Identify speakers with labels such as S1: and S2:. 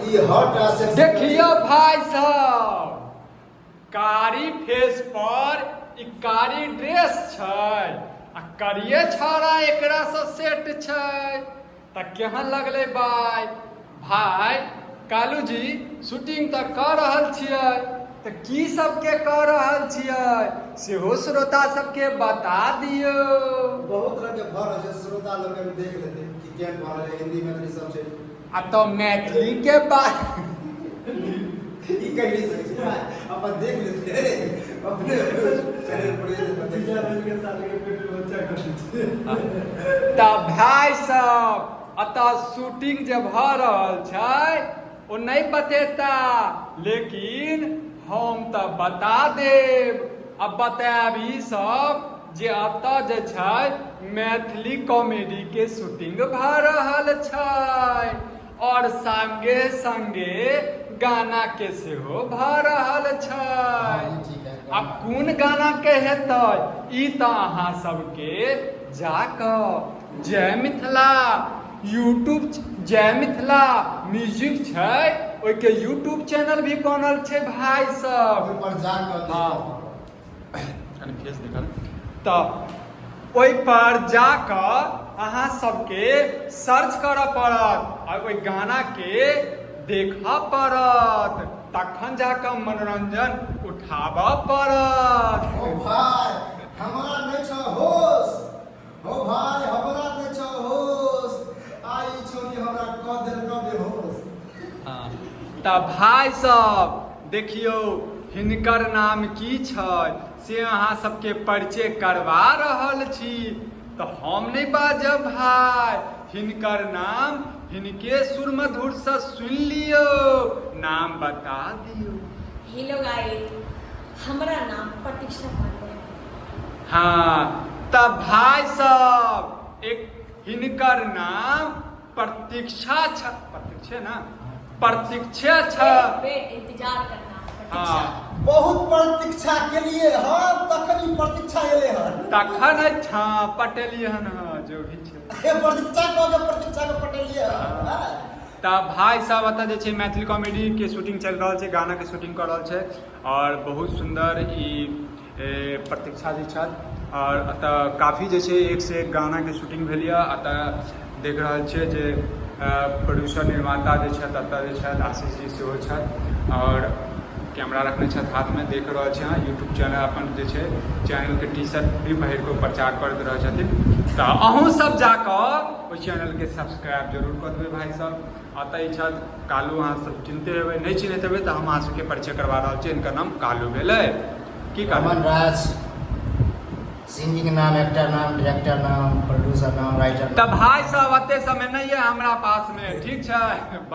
S1: ई hot आ sexy.
S2: देखियौ भाई साहब, कारी फेस पर ई कारी ड्रेस छै आ करिये छौड़ा एकरा से सेट छै। तऽ केहन लगलै बाय भाय कालू जी? शूटिंग तऽ कऽ रहल छियै, तऽ की सबके कऽ रहल छियै सेहो श्रोता सबके बता दियौ।
S1: बहुत रंग के भऽ रहल छै, श्रोता लोग देख लेतै कि केहन भऽ रहल छै, हिंदी मैथिली सब छै।
S2: आ तऽ मैथिली के बात
S1: ई कहि नहि सकै छी भाय, अपन देख लेतै अपने चैनल पर जेतै।
S2: तऽ भाय सब, एतऽ शूटिंग जे भऽ रहल छै ओ नहि बतेता, लेकिन हम तऽ बता देब। आ बतायब ई सब जे एतऽ जे छै मैथिली कॉमेडी के शूटिंग भऽ रहल छै और संगे संगे गाना के सेहो भऽ रहल छै। आ कोन गाना के हेतै ई तऽ अहाँ सबके जाकऽ जय मिथिला यूट्यूब, जय मिथिला म्यूजिक छै, ओहिके यूट्यूब चैनल भी बनल छै भाय सब,
S1: ओहि पर जाकऽ।
S2: हाँ, कनि फेस देखल। तऽ ओहि पर जाकऽ अहाँ सबके सर्च करऽ पड़त आ ओहि गानाके देखऽ पड़त, तखन जाकऽ मनोरंजन उठाबऽ पड़त।
S1: ओ भाय, हमरा नहि छौ होश, हो भाय, हमरा नहि छौ होश, आ ई छौरी हमरा कऽ देलकौ बेहोश।
S2: हाँ, तऽ भाय सब देखियौ, हिनकर नाम की छै से अहाँ सबके परिचय करवा रहल छी। तऽ हम नहि बाजब भाय, हिनकर नाम हिनके सुर मधुरसँ सुनि लियौ। नाम बता दियौ।
S3: हेलो गाइस, हमरा नाम प्रतीक्षा पांडे है।
S2: हाँ, तऽ भाय सब, एक हिनकर नाम प्रतीक्षा छ, प्रतीक्षे ना, प्रतीक्षे छ।
S3: वेट, इंतजार करना, प्रतीक्षा।
S2: हाँ।
S1: बहुत प्रतीक्षा केलिए हन, तखन ई प्रतीक्षा एलै हन।
S2: तखन अच्छा पटेलियै हन। हाँ, जो भी छै।
S1: हे, प्रतीक्षा कऽ के प्रतीक्षा के पटेलिए हन, हाँ।
S2: तऽ भाय साहब, एतऽ जे छै मैथिली कॉमेडी के शूटिंग चलि रहल छै, गाना के शूटिंग कऽ रहल छै और बहुत सुन्दर ई प्रतीक्षा जी छथि और एतऽ काफी जे छै एक से एक गाना के शूटिंग भेल यऽ। एतऽ देख रहल छियै जे प्रोड्यूसर निर्माता जे छथि, एतऽ जे छथि आशीष जी सेहो छथि और कैमरा रखने छथि हाथमे, देख रहल छी अहाँ। यूट्यूब चैनल अपन जे छै, चैनलके टी शर्ट भी पहिर कऽ प्रचार करैत रहै छथिन। तऽ अहूँ सब जाकऽ ओहि चैनलके सब्सक्राइब जरूर कऽ देबै भाय सब। एतऽ ई छथि कालू, अहाँ सब चिन्हते हेबै, नहि चिन्हैत हेबै तऽ हम अहाँ सबके परिचय करवा रहल छी। हिनकर नाम कालू भेलै। की कालू?
S1: रमन राज, सिंगिंग नाम, एक्टर नाम, डायरेक्टर नाम, प्रोड्यूसर नाम, राइटर।
S2: तऽ भाय सब, एते समय नहि यऽ हमरा पासमे, ठीक छै।